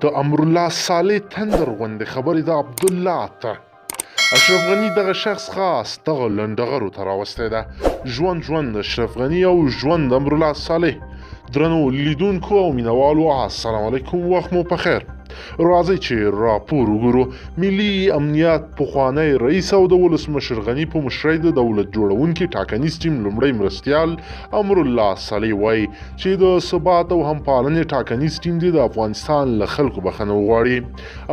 د امرالله صالح تندر غوندې خبرې د عبدالله ته اشرف غني دغه شخص خاص دغه لنډغرو ته راوستی ده. ژوند ژوند اشرف غني او ژوند امرالله صالح. درنو لیدونکو او مینوالو، السلام علیکم، وخت مو په خیر. راځئ چې راپور وګورو. ملي امنیت پخوانی رئیس او د ولسمشر غني په مشرۍ د دولت جوړونکي ټاکنیز ټیم لومړی مرستیال امرالله صالح وایي چې د ثبات او همپالنې ټاکنیز ټیم دې د افغانستان له خلکو بخښنه وغواړي.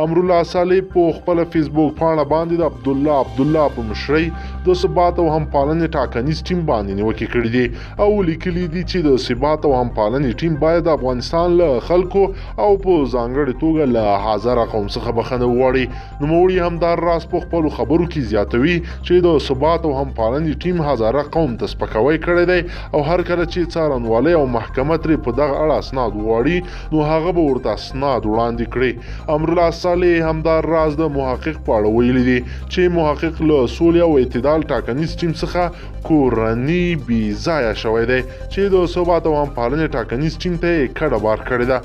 امرالله صالح په خپله فیسبوک پاڼه باندې د عبدالله عبدالله په مشرۍ د ثبات او همپالنې ټاکنیز ټیم باندې نیوکې کړې دي او لیکلي دي چې د ثبات او همپالنې ټیم باید د افغانستان له خلکو او په ځانګړې توګه له هزاره قوم څخه بخښنه وغواړي. نوموړي همدار راز په خپلو خبرو کې زیاتوي چې د ثبات او همپالنې ټیم هزاره قوم ته سپکاوی کړی دی او هر کله چې څارنوالۍ او محکمه ترې په دغه اړه اسناد وغواړي نو هغه به ورته اسناد وړاندې کړي. امرالله صالح همدار راز د محقق په اړه ویلي دي چې محقق له سولې او اعتدال ټاکنیز ټیم څخه کورنی بې ځایه شوی دی چې د ثبات او همپالنې ټاکنیز ټیم ته یې کډه بار کړې ده.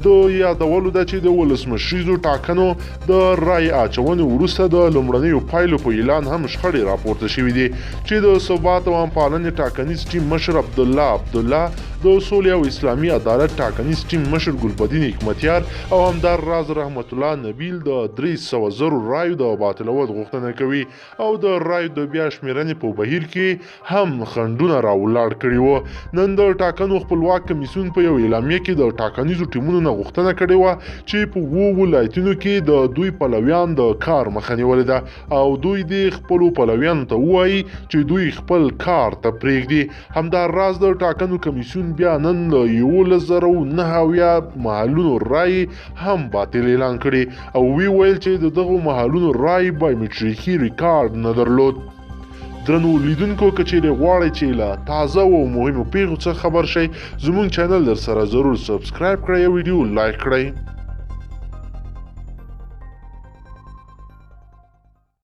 د یادولو ده چې د ولسمشریزو ټاکنو د رای اچونې وروسته د لومړنیو پایلو په اعلان هم شخړې راپورته شوې دي چې د ثبات او همپالنې ټاکنیز ټیم مشر عبدالله عبدالله، د سولې او اسلامي عدالت ټاکنیز ټیم مشر ګلبدین حکمتیار او همدار راز رحمت الله نبیل د 300 زرو رایو د باطلولو غوښتنه کوي او د رایو د بیا شمیرنې په بهیر کې هم خنډونه راولاړ کړي وو. نن د ټاکنو خپلواک کمیسیون په یو اعلامیه کې د ټاکنیزو ټیمونو نه غوښتنه کړې وه چې په 7 ولایتونو کې د دوی پلویان د کار مخه نیولې ده او دوی دې خپلو پلویانو ته ووایي چې دوی خپل کار ته پرېږدي. همدا راز د ټاکنو کمیسیون بیا نن له 11,079 محلونو رایې هم باطل اعلان کړې او وی ویل چې د دغو محلونو رایې بایومټریکي ریکارډ نه درلود. درنو لیدونکو، که چیرې غواړئ چې له تازه او مهمو پیښو څخه خبر شئ، زموږ چینل در سره ضرور subscribe کړئ او ویډیو لایک کړئ.